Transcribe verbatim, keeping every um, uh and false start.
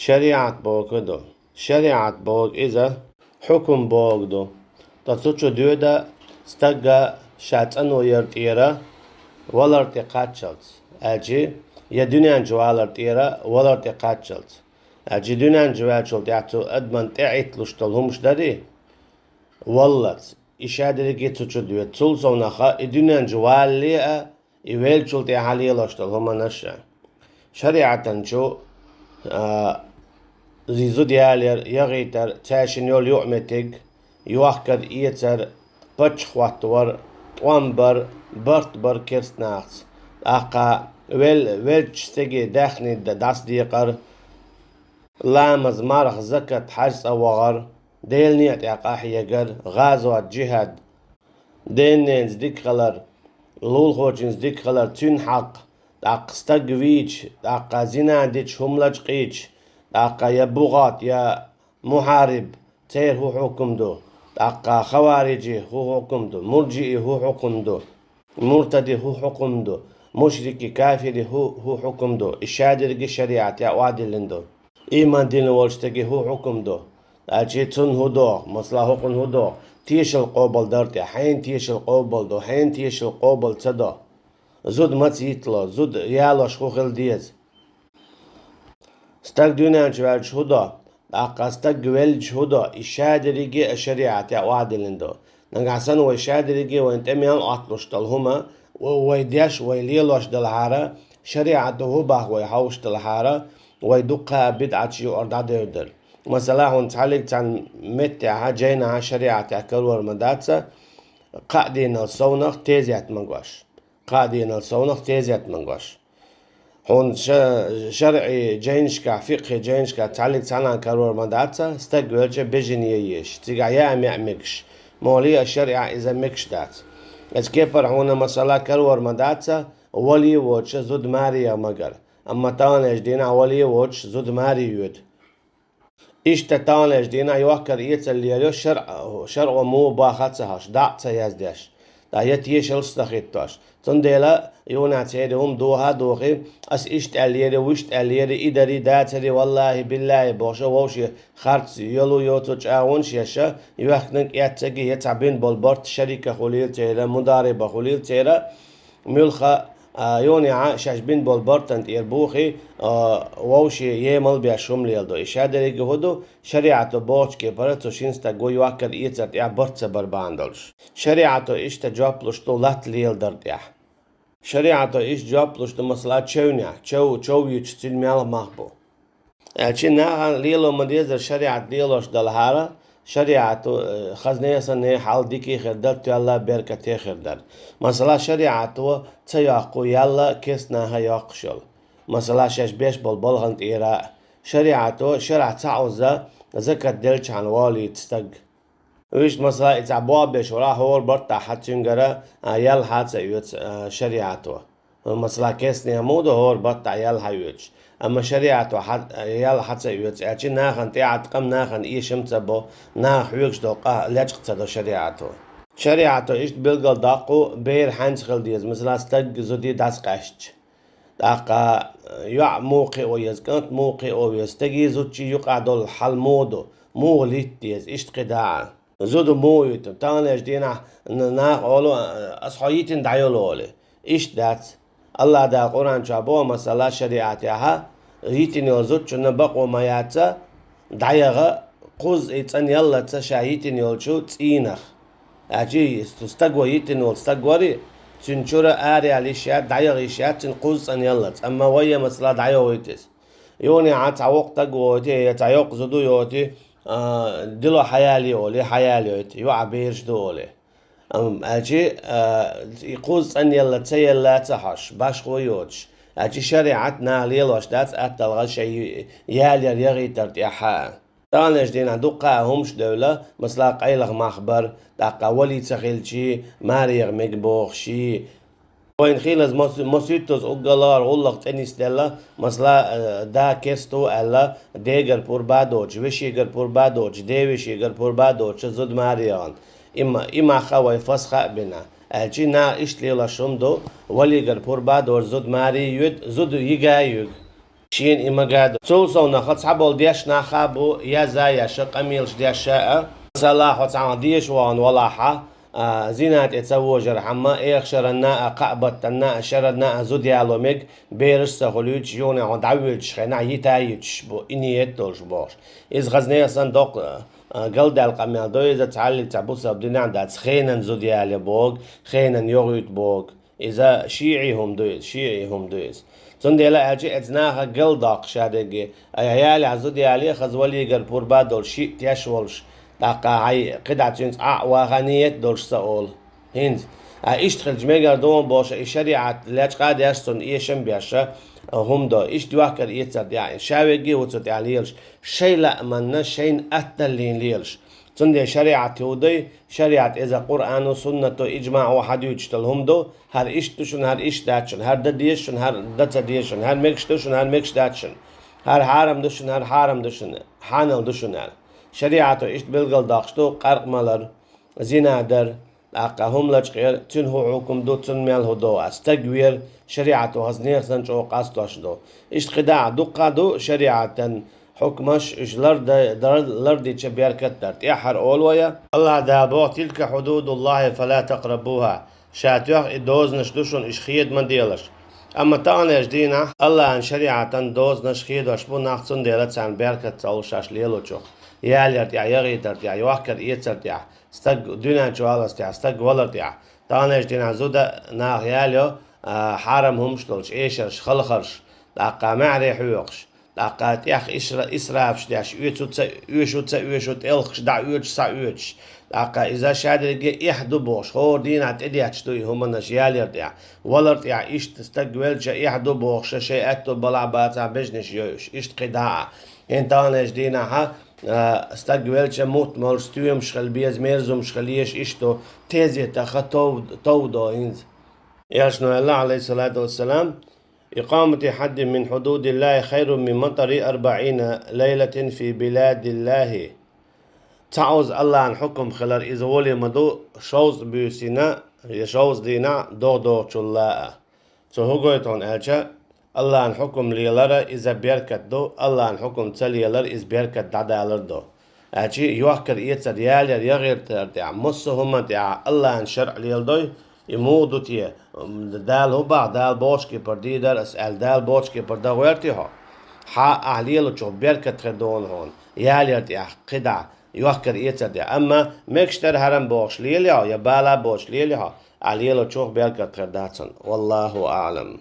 ШариӀат бохург ду. ШариӀат бохург иза хьукум бохург ду. Ткъа цу чу доьду стага ша цӀано яр тӀера валар тӀе кхаччалц, аьлчи, я дуьнен чу валар тӀера валар тӀе кхаччалц. Аьлчи дуьнен чу ваьлчул тӀехьа цу адаман тӀе Ӏитталуш долу хӀумаш дарий, валлалц, и шадерриге цу чу доьду. Цул совнаха и дуьнен чу валале а, и веллачул тӀаьхьа лелош долу хӀуманаш а. ШариӀатан чу, а, зи зуда ялаяр, яхийтар, цаьршинна йолу юкъаметтиг, йохкар, эцар, паччахь хӀоттавар, тӀом бар, барт бар керстанахца. ТӀаккха вел-, веллачу стеге даьхни д-, дӀасадекъар, ламаз, марха, закат, хьаьж цӀа вахар, Делан некъа тӀехь къахьегар, гӀазот, джихӀад, ден-ненца дика хилар, лулахочуьнца дика хилар, цуьнан хьакъ, тӀаккха стаг вийча, тӀаккха зина дича, хӀума лачкъийча, тӀаккха я бугӀат, я мухьариб, церан хӀун хьукум ду, тӀаккха хавариджи хӀун хьукум ду, мурджии хӀун хьукум ду, муртади хӀун хьукум ду, мушрики, кафири хӀун, хӀун хьукум ду, и шадерриге шариӀатехь охьадиллина ду. Ийман дина волчу стеге хӀун хьукум ду? Аьлчи цунна хӀун до, масала, хӀокхунна хӀун до? Тешал къобал дар тӀе, хьенан тешал къобал до, хьенан тешал къобал ца до? Зуда маца йиттало, зуда ялош хӀун хила деза? Стаг дуьнен чу ваьлча хӀун до? ТӀаккха стаг веллача хӀун до? И шадерриге а шариӀатехь охьадиллина ду. Нагахь санна вай шадерриге вайна тӀе мел Ӏотталуш долу хӀума, вай, вай деш, вай лелош делахьара, шариӀато хӀун боху вай хьовсуш делахьара, вай дуккха а бидӀаташ юкъара дӀадевр дара. Масала, хьуна цхьаллиг цхьана меттехьа, жайнахьа шариӀатехь карор ма дац, кхаа дийнал совнах тезет магош. Кхаа дийнал совнах тезет магош. Хьуна ша-, шарӀи жайнашкахь, фикъхи жайнашкахь цхьаллиг цхьанхьа карор ма дац, стаг велча бежане езаш, цигахь яа меа мегаш, моле а шариӀа иза мегаш дац. Эцу кепара хьуна, масала, карор ма дац, вали воцуша зуда маре яха магар. Амма таханлерчу дийнахь вали воцуш зуда маре йоьду. Иштта таханлерчу дийнахь йохкар-эцар лелайо шарӀ-, шарӀо муха боху а ца хьош, дӀа а ца яздеш, дӀа я тешалш а ца хӀиттош. Цундела юха церан хӀума доха а дохий, ас иштта аьллера, вуьшта аьллера, и дарий, дацарий, валлахӀи, биллахӀи бохуша, вовше харц йолу йоцу чӀагӀонаш еша, йоьхкинарг эццаге я цхьа бина болу барт шарика хуьлийла церан, мудариба хуьлийла церан, муьлхха, а, юха а шаьш бина болу бартан тӀера бухий, а, вовше емал беш хӀума леладо. И шадерриге хӀун ду, шариӀато бохучу кепара цу шина стаго йохкар-эцар тӀехь барт ца бар бахьана долуш. ШариӀато иштта жоп луш ду латта леладар тӀехь. ШариӀато иштта жоп луш ду, масала, чевнехь, чев, чов йитча цуьнан мел мах бу. Аьлчи нахана лело ма дезара шариӀат лелош делахьара, шариӀато, э, хазне а санна хьал дика а хир дара, тоьлла а беркате а хир дара. Масала, шариӀато ца йоккху ял а керстанаха йоккхуш йолу. Масала, шаьш беш болу балхана тӀера а. ШариӀато шарахь ца Ӏузза закат делчахьана волуьйту стаг. Вуьшта, масала, и цхьа бохбеш вара, хӀора бартахь хьан цуьнгара, а, ял хьан а ца оьцу, а, шариӀато. Масала, керстанех муха ду хӀора баттахь ял хьан оьцуш. Амма шариӀато хьан, ял хьан ца оьцу, аьлчи нахана тӀеӀаткъам, нахана эшам ца бо, наха хьоьгуш долу къа лечкъа ца до шариӀато. ШариӀато иштта билггал доккху бер хьаьнца хила деза, масала, стаг зуди дӀасакъаьстча. ТӀаккха йоӀ муха кхио еза, кӀант муха кхио веза, стаги зудчи юкъахь долу хьал муха ду, муха литта деза, иштта кхидӀа а. Зуда муха йитина? Таханлерчу дийнахь н-, наха олу, ас хьо йитина дӀайолу олий. Иштта дац. АллахӀ Дала Къуръан чохь боху, масала, шариӀатехьа, йитина йолу зудчунна бакъо ма яц, дӀаяха кхузза и цӀанъяллалц ша йитина йолчу цӀийнах. Аьлчи стаго йитина волу стаг вари, цуьнан чура араяла йиш яц, дӀаяха йиш яц цуьнан кхузза цӀанъяллалц. Амма вай, масала, дӀайохуьйту иза. Юха а цхьа воккха стаг войтий, я цхьа йоккха зуда йойтий, а, дило хьаялий олий, хьаялайойту, юкъахь бераш ду олий. Ам, аьлчи, а, и кхузза цӀанъялла ца елла ца хьош, башхо йоцуш. Аьлчи шариӀат наха лелош дац, атталгӀа шайн ял яр яхийтар тӀехьа. Таханлерчу дийнахь дуккха а хӀумаш девлла, масала, къайлаха мах бар, тӀаккха вали ца хилчий, маре яха мега бохуший. Вайна хилаза мас-, масуьттаза уггар лахара гӀуллакх тӀе нисделла, масала, э, да керста ву аьлла, дегара пурба а доцуш, вешегара пурба а доцуш, девешегара пурба а доцуш, зуда маре яхана. И ма-, и мах а вай фасха а бина. Аьлчи наха иштта лелош хӀума ду, валигара пурба а доцуш, зуда маре а йоьду, зуда йига а йоьгу. Шена и магадо. Цул совнаха цхьаболу дешнах а бу, яза а еш, къамелаш деш а. Масала, хьо цхьаьна деша вахана валахь, а, зина тӀе ца вожар хьамма, эха шаранна а, кхаа баттанна а, шаранна а зуда яло мега, бераш а ца хуьлуьйтуш, юханехьа дӀавоьдучу хенахь йита а йитуш бу, и ниет долуш бохуш. Иза хаза нехан санна доккха, а, галдаьлла къамел ду иза, цхьаллиг цхьа бусалба динехь дац, хенан зуда яле боху, хенан йогӀуьйту боху. Иза шиӀий хӀума ду иза, шиӀий хӀума ду иза. Цундела аьлча, эца наха гал доккхуш а дерриге, айхьа ялехь зуда яле, хаза валигара пурба а долуш, шиъ теш волуш, тӀаккха хьайн кхидӀа цуьнца Ӏа а ваха ниет долуш ца олу. ХӀинца, а иштта хилча мегар ду бохуш, и шариӀат лечкъа а деш, цунна эшам а беш, хӀума до. Иштта йохкар-эцар тӀехь, ша вегге а ву цу тӀехь лелаш, шайн лааманна, шайна атталлина лелаш. Цундела шариӀат хӀу дай, шариӀат иза Къуръано, суннато, иджмаӀо хьадуьйцуш долу хӀума ду, хӀара иштта ду шуна, хӀара иштта дац шуна, хӀара дан деза шуна, хӀара дан ца деза шуна, хӀара мегаш ду шуна, хӀара мегаш дац шуна, хӀара хьарам ду шуна, хӀара хьарам ду шуна, хьанал ду шуна аьлла. ШариӀато иштта билгалдоккхуш ду къаркъа малар, зина дар, тӀаккха хӀума лачкъар, цуьнан хӀун хьукум ду, цунна мел хӀу до, а стаг вер, шариӀато хаза нехан санна чӀогӀа къастош ду. Иштта кхидӀа а дуккха а ду шариӀатан хьукмаш, уьш ларда-, дар-, лардича беркат дар. ТӀаьххьара олу вай, АллахӀа Дала боху: «Тилка хьудудуллахӀи, фала такърабуха». Ша тоьхна и дозанаш ду шуна, уьш хеда ма делаш. Амма таханлерчу дийнахь АллахӀан шариӀатан дозанаш хедош бу нах, цундела царна беркат ца хуьлу шаьш лелочух. Ялар тӀехь, ягӀийтар тӀехь, йохкар-эцар тӀехь, стаг дуьнен чу валар тӀехь, стаг валар тӀехь. Таханлерчу дийнахь зуда наха ялайо, а, хьарам хӀумаш долчу эшарш, халхарш, тӀаккха маьхьарий хьоькхуш, тӀаккха тӀех исра-, исрафаш деш, оьцу ца, оьшу ца оьшу, тӀелхаш дӀаоьцуш, схьаоьцуш, тӀаккха иза ша дерриге эхь ду бохуш, хӀора дийнахь тӀедетташ ду и хӀуманаш ялар тӀехь, валар тӀехь, иштта стаг велча эхь ду бохуш, шайн аьтто балахь бацахь бежнаш йойуш, иштта кхидӀа а. ХӀинца таханлерчу дийнахьа, а, стаг велча мутт молуш, стоьмаш хила беза, мерзумаш хила еза, иштта тезетаха тов-, тов до хӀинца. Элчано аьлла, Ӏалайхиссалату вассалам: «Икъамату хьаддин мин хьудудиллахӀи хайрун мин матари арбаӀина лайлатан фи биладиллахӀи». Цхьа оза АллахӀан хьукум хилар иза гӀоле ма ду, шовзткъа буьйсина я шовзткъа дийнахь догӀа догӀучул а. Цо хӀун гойту хьуна аьлча, АллахӀан хьукум лелара иза беркат ду, АллахӀан хьукум ца лелара иза беркат дӀадалар ду. Аьлча йохкар-эцар, ялар, ягӀийтар тӀехь, массо а хӀуманна тӀехь АллахӀан шарӀ леладой, и муха ду те? Дала хӀун боху, Дала бохучу кепара дийр дара ас аьлла, Дала бохучу кепара дан гӀерти хьо? Хьан ахь лелачух беркат хир ду хьуна, ялар тӀехь кхидӀа, йохкар-эцар тӀехь. Амма мегаш дара хьарам бохуш лелий хьо, я бала боцуш лелий хьо, ахь лелачух беркат хир дац хьуна. ВаллахӀу аӀлам.